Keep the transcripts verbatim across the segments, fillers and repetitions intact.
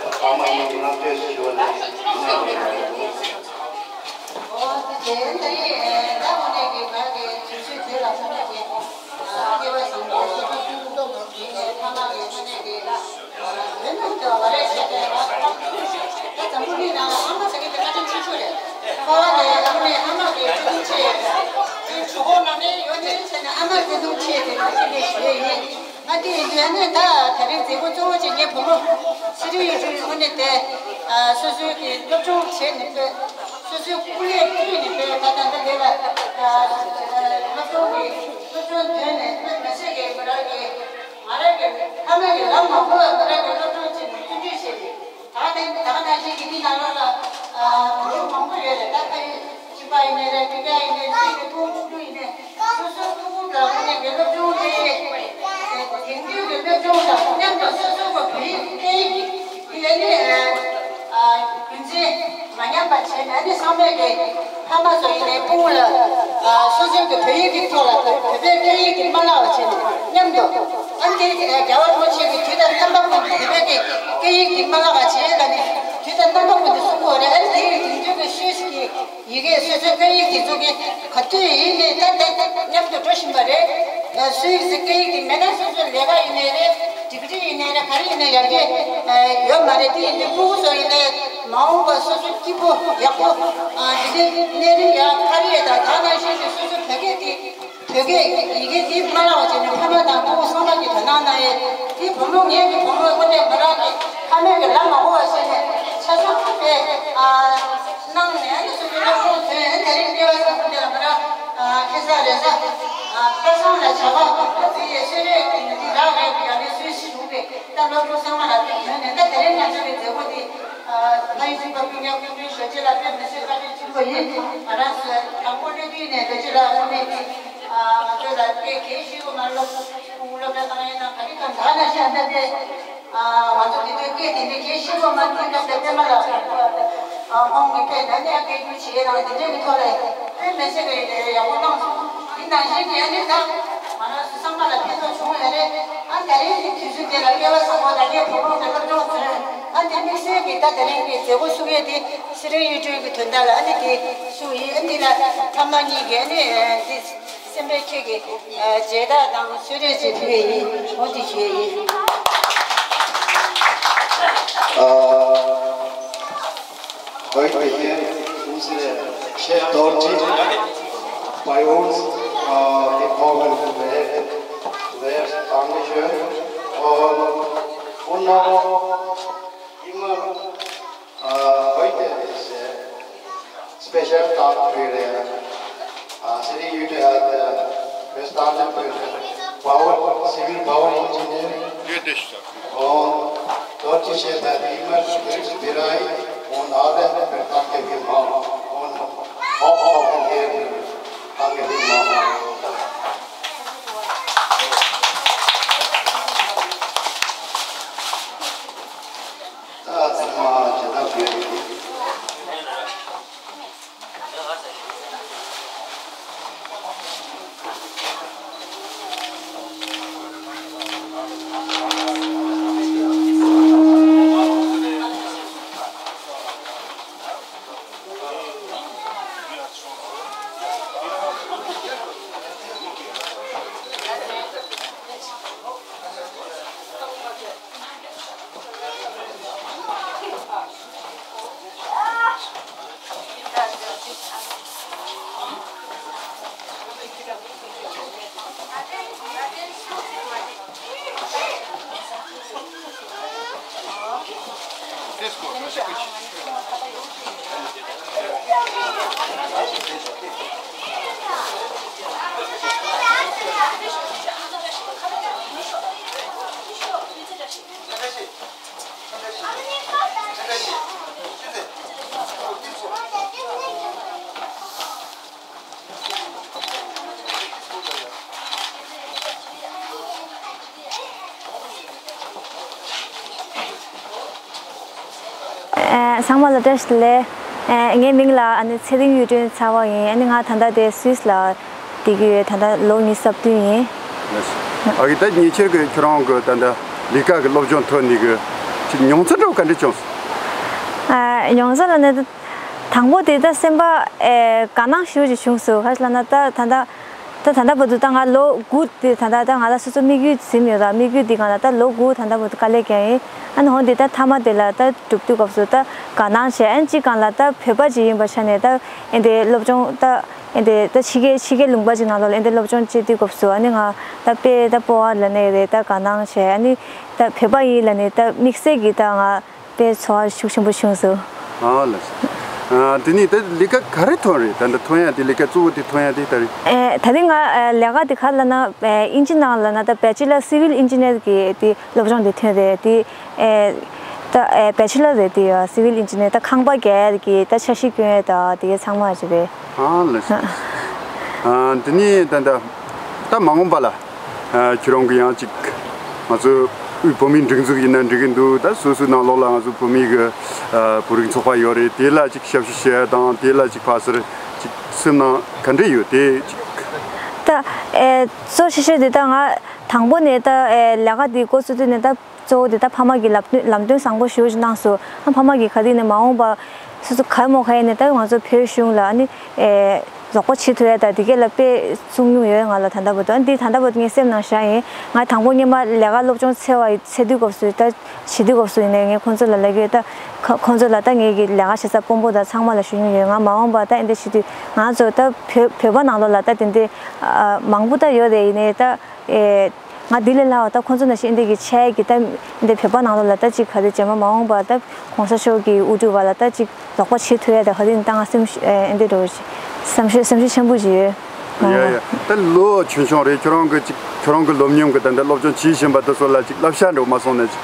ཨ་མ་གཉིས་ཀྱི་རྣམ་ཐོས་སུ་ཞུ་བ་ནི་ཉམས་ལེན་གནང་དགོས། ཨོ་དེ་དེ་ད་ཡིན་ད་འོ་ནས་ཀྱི་ང་གི་དུས་ཚོད་དེ་ལ་ས་ནས་ཀྱི་སྐྱེ་བ་བཟང་པོ་སོ་སོ་སུ་ཏོག་ཏོག་ཡིན་ནས་ཕ་མ་གི་ས་ནས་ཀྱི་ལ་མི་མང་དུ་བ་རེ་བྱས་ཏེ་ང་ད་འཛམ་བུ་གླིང་ནང་ལ་ཨ་མ་ཟེར་གི་དེ་ཧ་ཅང་ཆེ་ཤོས་རེད། ཁོ་བ་ནས་ཨ་མ་ནས་ཨ་མ་གི་བརྩེ་དུང་ཆེ་ཡོད་རེད། དེ་གྲོགས་པོ་ནང་ནས་ཡོད་ནས་བྱས་ནས་ཨ་མ་བརྩེ་དུང་ཆེ་དེ་ང་ཅི་ནས་ཞུ་ཡས་ཡིན། ཨ་དེ་ཡིན་དུས་ཨ་ནི་ད་དེ་རིང་མཛད་སྒོ་གཙོ་བོ་ཅིག་ངའི་བུ་མོ་སི་རི་ཡུ་ཊུབ་ཡོང་ནས་དེ་སོ་སོའི་གི་སློབ་སྦྱོང་བྱས་ནས་དཔེ་སོ་སོའི་སྐུ་ལས་བཏུས་ནས་དཔེ་ད་ལྟ་འདི་འདྲ་ལ་སློབ་སྦྱོང་གི་སློབ་སྦྱོང་དོན་ནས་དཔེ་མི་སྲིད་ཀྱི་མི་རང་གི་ང་རང་གི་ཕ་མ་གི་ལམ་མ་བསྐོར་བ་ང་རང་གི་སློབ་སྦྱོང་བྱས་ནས་བརྩོན་འགྲུས་བྱས་ནས་ད་ནི་ད་ག་ནང་བཞིན་གྱི་འདི་ནང་ལོགས་ལ་བུ་མང་པོ་ཡོད་རེད། ད་ཕ་ཡུལ་གཅིག་པ་ཡིན་ནའི་རེད། ཕྲུ་གུ་ཡིན་ནའི་སུ་ཡིན་ནའི་ཕྲུ་གུ་ཕྲུ་གུ་ཡིན་ནའི་སོ་སོའི་ཕྲུ་གུ་དང་ཁོ་ནས་དགེ་སློབ་སྦྱོང་བྱེད་ཡས་དེང་དུས་ཀྱི་སློབ་སྦྱོང་དང་མཉམ་དུ་སོ་སོ་གི་བོད་ཡིག་སྐད་ཡིག་དེ་ནི་རྒྱུན་འཛིན་མ་ཉམས་པ་བྱས་ནས་ནི་ཚང་མས་ཀྱི་ཕ་མ་ཚོ་ཡིན་ནའི་ཕྲུ་གུ་ལ་སོ་སོའི་གི་བོད་ཡིག་གི་ཐོག་ལ་བོད་པའི་སྐད་ཡིག་དེ་མ་བརླག་པ་བྱས་ནས་མཉམ་དུ་ཨ་ནི་དེ་རྒྱལ་བ་རིན་པོ་ཆེ་གི་དུས་དང་རྣམ་པ་ཀུན་ཏུ་བོད་པའི་གི་སྐད་ཡིག་དེ་མ་བརླག་པ་བྱས་ལ་ནི་དུས་དང་རྣམ་པ་ཀུན་ཏུ་གསུང་དགོས་རེད། ཨ་ནི་དེ་ཡི་དུས་ཚོད་ཀྱི་ཤོས་ཀྱི་ཡི་གེ་སོ་སོའི་སྐད་ཡིག་དེ་ཚོ་གི་ག་དུས་ཡིན་ནའི་ད་ལྟ་མཉམ་དུ་འགྲོ་བཞིན་པ་རེད། སུའི་སི་སྐད་ཡིག་དེ་མེད་ན་སོ་སོའི་ལས་ཀ་ཡིན་ནའི་རེད། ཌིག་རི་ཡིན་ནའི་རེད། ག་རེ་ཡིན་ནའི་ཡར་རྒྱས་ཡོད་མ་རེད། དེ་ཡིན་དུས་ཕྲུ་གུ་ཚོ་ཡིན་ནའི་མ་འོངས་པ་སོ་སོ་སྐྱིད་པོ་ཡག་པོ་འདི་འདྲའི་གནས་རིམ་ཡག་ཁ་རེ་དང་ད་ནང་བཞིན་དུ་སོ་སོ་བོད་སྐད་དེ་བོད་སྐད་ཡི་གེ་འདི་མ་བརླག་པ་བྱས་ནས་ཕ་མ་དང་ཕྲུ་གུ་ཚང་མ་གིས་དོ་སྣང་གནང་ཡས་དེ་བུ་མོ་ངེད་ཀྱི་བུ་མོ་དངོས་གནས་མོ་རང་གི་ཕ་མེས་ཀྱི་ལམ་མ་གོ་བ་བྱས་ནས་ཆ་ཚང་དཔེ་གནང་ནས་ཨ་ནི་སོ་སོའི་སློབ་སྦྱོང་དོན་ཨ་ནི་དེ་རིང་སྐལ་བ་བཟང་པོ་འདི་ལ་མོ་རང་ཁེ་ས་རེ་ས་ཕ་སང་ལ་བྱ་བ་དེ་ཡས་སེ་རེ་གི་ནི་དེ་རག་རེད། ཡང་ནས་སུས་ཞུ་བས་ད་སློབ་ཕྲུག་ཚང་མ་ལ་དེ་དོན་ནས་ད་དེ་རིང་ང་ཚོ་གི་མཛད་སྒོ་འདི་ཕ་ཡུལ་གཅིག་པ་ཀུན་མཁྱེན་སྐུ་མགྲོན་ཞོལ་རྒྱལ་ལགས་དཔེ་མི་སྲིད་བཀའ་དྲིན་ཆེན་པོ་ཡིན། ང་རང་ཚོ་དང་པོ་སླེབས་དུས་ནས་རྡོ་རྗེ་ལགས་དངོས་གནས་ཀྱི་ང་ཚོ་ལ་དཔེ་གལ་ཆེ་པོ་མ་སློབ་སློབ་གྲྭ་བཏང་ཡས་དང་ག་རེ་དང་ད་ནང་བཞིན་ཨ་ད་དེ་ང་ཚོ་དེ་དུས་སྐད་དེ་འདྲའི་གལ་ཆེ་པོ་མ་འདི་སྐབས་དེ་པད་མ་ལགས་ཁོང་གི་དཔེ་ད་ནས་སྐད་སྒྱུར་བྱེད་ཡས་དང་དེ་འདྲའི་གི་ཐོག་ལ་དཔེ་མི་སྲིད་པའི་ཡག་པོ་གནང་སོང་། དེ་ནང་བཞིན་གྱི་ཨ་ནི་ད་ང་རང་ཚོ་ཚང་མ་ལ་ཕན་ཐོགས་བྱུང་ཡོད་རེད། ཨ་ད་རིང་གི་དུས་ཚོད་དེ་ལ་སྐལ་བ་བཟང་པོ་དང་ངའི་བུ་ལོན་དེ་སློབ་སྦྱོང་ཚུན་ཨ་དེ་དམིགས་བསལ་གྱི་ད་ད་རིང་གི་མཛད་སྒོ་ཚུགས་ཡས་དེ་སི་རི་ཡུལ་གྲུའི་གི་དོན་དག་ལ་ཨ་ནི་དེ་ཚུགས་ཡིན། ཨ་འདི་ལ་ཕ་མ་གཉིས་ཀྱི་ཨ་ནི་དེ་སེམས་པའི་ཁྱེད་ཀྱི་མཇལ་དར་དང་གསོལ་རས་ཅིག་ཕུལ་ཡས་ཡིན། འོ་དེ་ཞུ་ཡས་ཡིན། Heute hier unsere Chefdeutsche bei uns äh, gekommen wird. Sehr Dankeschön. Und, und noch Sitting you to have the West Target Power, Civil Power Engineer. ཡོད་དེ་ཤ། ཨོ། དོར་ཅི་བྱེད་པ་དེ་མར་དེར་ཅི་བི་ར་ཡི། ཨོ་ནཱ་ལས་པེར་ཏང་གེ་བི་མ། ཨོ་ཧོ་ཧོ་གེ་ཏང་གེ་བི་མ། ད་ཚང་མ་ཇི་ལྟར་བྱེད་དགོས། ཚང་མ་ལ་བཀྲ་ཤིས་བདེ་ལེགས། ངའི་མིང་ལ་ཨ་ནི་ཚེ་རིང་གཡུ་སྒྲོན་ཚ་བ་ཡིན། ཨ་ནི་ང་ད་ལྟ་དེ་སུད་སི་ལ་བསྡད་ཀྱི་ཡོད། ད་ལྟ་ལོ་ཉི་ཤུ་རྩ་བདུན་ཡིན། ཨ་གི་ད་ཉེ་ཆར་གི་ཁྱོད་རང་གི་ད་ལྟ་ལས་ཀ་གི་སློབ་སྦྱོང་ཐོན་ནས་གི་ཅིག་མྱོང་ཚོར་འདྲ་བོ་ག་འདྲ་བྱུང་སོང་། མྱོང་ཚོར་ལ་ནི་དང་པོ་དེ་ད་སེམས་པ་དགའ་སྣང་ཞེ་པོ་ཅིག་བྱུང་སོང་། ག་རེ་ལབ་ན་ད་ད་ལྟ། ད་ད་ལྟ་བར་དུ་ད་ང་ལོ་དགུ་དེ་ད་ལྟ་ད་ང་ལ་སོ་སོ་དམིགས་ཡུལ་འཛིན་ཡོད་ར། དམིགས་ཡུལ་འདི་སྒང་ལ་ད་ལོ་དགུ་ད་ལྟ་བར་དུ་དཀའ་ལས་བརྒྱབ་ཡིན། ཨ་ནི་འོ་འདི་ད་མཐའ་མ་དེ་ལ་ད་གྲུབ་དུས་སྐབས་སུ་ད་དགའ་སྣང་བྱས། ཨ་ནི་གཅིག་སྒང་ལ་ད་བོད་པ་ཅིག་ཡིན་པའི་ཆ་ནས་ད་ཨེ་འདི་སློབ་སྦྱོང་ད་ཨེ་འདི་ད་ཕྱི་རྒྱལ་ཕྱི་རྒྱལ་ལུང་པ་ཅིག་ནང་ལོགས་ལ་ཨེ་འདི་སློབ་སྦྱོང་བྱེད་དུས་སྐབས་སུ་ཨ་ནི་ང་ད་དཔེ་ད་སྤོབས་པ་ལབ་ནའི་རེད། ད་དགའ་སྣང་བྱས། ཨ་ནི་ད་བོད་པ་ཡིན་ལབ་ནའི་ད་དམིགས་བསལ་གྱི་ད་ང་དཔེ་ཚོར་བ་ཤུགས་ཆེན་པོ་བྱུང་སོང་། ཨ་ལགས་སོ། ཨ་དེ་ནས་ད་ལས་ཀ་ག་རེ་ཐོན་རེད། ད་ལྟ་ཐོན་ཡ་དེ་ལས་ཀ་གཙོ་བོ་དེ་ཐོན་ཡ་དེ་ད་རེད། ཨེ་ད་རིང་ང་ཨེ་ལས་ཀ་དེ་ག་རེ་ལབ་ན་ཨེ་དབྱིན་ཇི་ནང་ལབ་ན་ད་Bachelor Civil Engineer གི་དེ་སློབ་སྦྱོང་དེ་ཐོན་རེད། དེ་ཨེ་ད་ཨེ་Bachelor རེད། དེ་Civil Engineer ད་ཁང་པ་རྒྱག་ཡ་གི་ད་འཆར་གཞི་སྐྱོན་ཡ་ད་དེ་ག་ཚང་མ་ཅིག་རེད། ཨ་ལགས་སོ། ཨ་དེ་ནས་ད་ད་ད་མ་འོངས་པ་ལ། ཨ་ཁྱེད་རང་གི་ཡང་ཅིག་ང་ཚོ་དབུས་བོད་མིའི་སྒྲིག་འཛུགས་ཡིན་ན་འགྲིག་གི་འདུག་ད་སོ་སོའི་ནང་ལོགས་ལ་ང་ཚོ་བོད་མིའི་གི་ཨ་བོད་རིགས་ཚོགས་པ་ཡོད་རེད། དེ་ལ་ཅིག་ཞབས་ཞུ་བྱེད་ཡ་དང་དེ་ལ་ཅིག་ཕར་ཚུར་ཅིག་སེམས་ནང་ག་འདྲ་ཡོད་དེ་ཅིག་ད་ཨེ་གཙོ་ཆེ་ཤོས་དེ་ད་ང་དང་པོ་ནས་ད་ཨེ་ལས་ཀ་འདི་འགོ་བཙུགས་དུས་ནས་ད་གཙོ་བོ་དེ་ད་ཕ་མ་གི་ལམ་སྟོན་ལམ་སྟོན་བཟང་པོ་ཞེ་པོ་ཅིག་གནང་སོང་། ཨ་ཕ་མ་གི་ག་དུས་ནས་མ་འོངས་པ་སོ་སོ་ག་མོ་ག་ཡིན་ནས་ད་ང་ཚོ་བོད་གཞུང་ལ་ཨ་ནི་ཨེ་རོགས་པ་བྱེད་ཐུབ་ཡ་ད་དེ་གས་ལ་དཔེ་བསམ་མྱོང་ཡོད་ང་ལ་ད་ལྟ་བར་དུ། ཨ་འདི་ད་ལྟ་བར་དུ་ངའི་སེམས་ནང་བཞག་ཡིན། ང་དང་པོ་སྔོན་མ་ལས་ཀ་སློབ་སྦྱོང་འཚོལ་བ་འཚོལ་དུས་སྐབས་སུ་ད་བྱེད་དུས་སྐབས་སུ་ཡིན་ནའི་ངས་ཁོང་ཚོ་ལ་ལབ་ཀྱི་ཡོད། ད་ཁོ་ཁོང་ཚོ་ལ་ད་ངེད་ཀྱི་ལས་ཀ་བྱེད་ས་དཔོན་པོ་དང་ཚང་མ་ལ་ཞུ་མྱོང་ཡོད། ང་མ་འོངས་པ་ད་ཨེ་འདི་བྱེད་དུས་ང་ཚོ་ད་བོད་བོད་པ་ནང་ལོགས་ལ་ད་དེ་འདྲའི་ཨ་མང་པོ་ད་ཡོད་རེད། ཡིན་ནའི་ད་ཨེ། ང་འདི་ལས་ལྷག་པ་ད་ཁོང་ཚོ་ནང་བཞིན་འདི་གི་ཆེད་ཀྱི་ད་འདི་བོད་པ་ནང་ལོགས་ལ་ད་ཅིག་ག་རེ་བྱས་མ་མ་འོངས་པ་ད་གོང་ས་མཆོག་གི་དབུ་ཁྲིད་པ་ལ་ད་ཅིག་རོགས་པ་བྱེད་ཐུབ་ཡ་ད་ག་དེ་ནི་ད་ང་སེམས་ཤུ་ཨེ་འདི་འདྲ་བོ་ཞིག་བསམ་ཤེས་བསམ་ཤེས་ཆེན་པོ་ཞིག་ཡོད། ཡ་ཡ་ད་ལོ་ཆུང་ཆུང་རེད། ཁྱོད་རང་གི་ཅིག་ཁྱོད་རང་གི་སློབ་གཉེར་གི་ད་འདི་སློབ་སྦྱོང་བྱེད་བཞིན་པ་དེ་ཚོ་ལ་ཅིག་བསླབ་བྱ་འདྲ་བོ་མ་སོང་ན་ཅིག་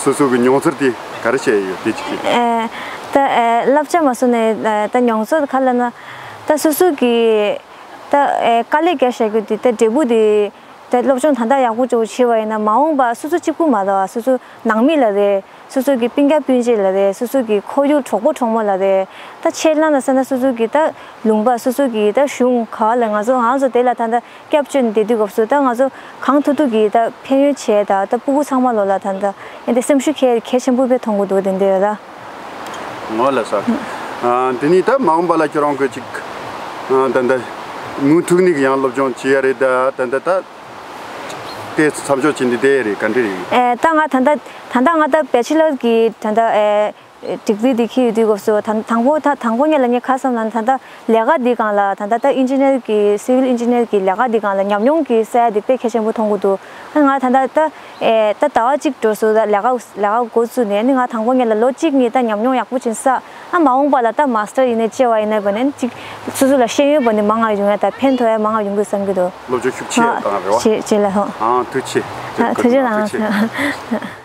སོ་སོ་གི་མྱོང་ཚོར་དེ་ག་རེ་བྱས་ཡོད་དེ་ཅིག་གི་ཨེ་ད་ཨེ་བསླབ་བྱ་མ་སོང་ནས་ད་མྱོང་ཚོར་ག་ལ་ན་ད་སོ་སོ་གི་ད་ཨེ་དཀའ་ལས་བརྒྱབ་བཞག་རྒྱུ་དེ་ད་འབྲས་བུ་དེ། དེ་སློབ་སྦྱོང་ད་ལྟ་ཡག་པོ་ཅིག་བྱས་པ་ཡིན་ན་མ་འོངས་པ་སོ་སོ་གཅིག་པུ་མ་གཏོགས་སོ་སོ་ནང་མི་ལ་རེད། སོ་སོ་གི་སྤུན་ཀྱག་སྤུན་མཆེད་ལ་རེད། སོ་སོ་གི་ཁོར་ཡུག་གྲོགས་པོ་གྲོགས་མོ་ལ་རེད། ད་ཆེད་ལ་ན་ས་ན་སོ་སོ་གི་ད་ལུང་པ་སོ་སོ་གི་ད་གཞུང་ག་བ་ལ་ང་ཚོ་ང་ཚོ་དེ་ལ་ད་ལྟ་སྐྱབས་བཅོལ་ནས་བསྡད་དུས་སྐབས་སུ་ད་ང་ཚོ་གང་ཐུབ་ཐུབ་གི་ད་ཕན་ཡོན་བྱས་ད་ད་སྤུ་གུ་ཚང་མ་ལོ་ལ་ད་ལྟ་ཨེ་འདི་སེམས་ཤུགས་གལ་གལ་ཆེན་པོ་དཔེ་མཐོང་གི་འདུག་དེ་འདྲ་ཡོད་ད། ངོ་ལ་ས། ཨ་དེ་ནས་ད་མ་འོངས་པ་ལ་ཁྱོད་རང་གི་ཅིག་ཨ་ད་ད་མུ་མཐུད་ནས་ཡང་སློབ་སྦྱོང་བྱེད་ཡ་རེད་ད། ད་ད་ད་དེ་མཚམས་འཇོག་བྱེད་འདི་དེ་རེད་ག་འདྲ་རེད། ཨེ་ད་ང་ད་ད་ད་ད་ང་ད་བེ་ཆི་ལར་གི་ད་ད་ཨེ་ ཌིག་རི་འདི་འཁྱེར་ཡོད་དུས་སྐབས་སུ་ད་དང་པོ་ད་དང་པོ་ཉིད་ལ་ངས་ག་བསམ་ལབ་ན། ད་ལྟ་ལས་ཀ་འདི་སྒང་ལ་ད་ལྟ་ད་ཨིན་ཇི་ནིར་གྱི་སི་ཝིལ་ཨིན་ཇི་ནིར་གྱི་ལས་ཀ་འདི་སྒང་ལ་ཉམས་མྱོང་གི་ས་ཡ་འདི་དཔེ་གལ་ཆེན་པོ་མཐོང་གི་འདུག་ཨ་ང་ད་ལྟ་ད་ཨེ་ད་ཟླ་བ་གཅིག་འགྲོ་སོང་། ད་ལས་ཀ་ལས་ཀ་འགོ་བཙུགས་ནས་ནི་ང་དང་པོ་ཉིད་ལ་ལོ་གཅིག་གཉིས་ད་ཉམས་མྱོང་ཡག་པོ་ཅིག་བསགས། ཨ་མ་འོངས་པ་ལ་ད་མ་སི་ཊར་ཡིན་ནའི་ཅི་བ་ཡིན་ནའི་བ་ནས་ཅིག་སོ་སོ་ལ་ཤེས་ཡོན་བ་ནས་མང་ང་ཡོང་ཡ་ད་ཕན་ཐོགས་ཡ་མང་ང་ཡོང་གི་བསམ་གྱི་འདུག་སློབ་སྦྱོང་ཤུགས་ཆེ་ཨ་བཏང་བ་རེད་བ། ཆེ་ཆེ་ལ་ཧོ། ཨ་ཐུགས་རྗེ་ཆེ། ཨ་ཐུགས་རྗེ་གནང་། ཐུགས་རྗེ་གནང་།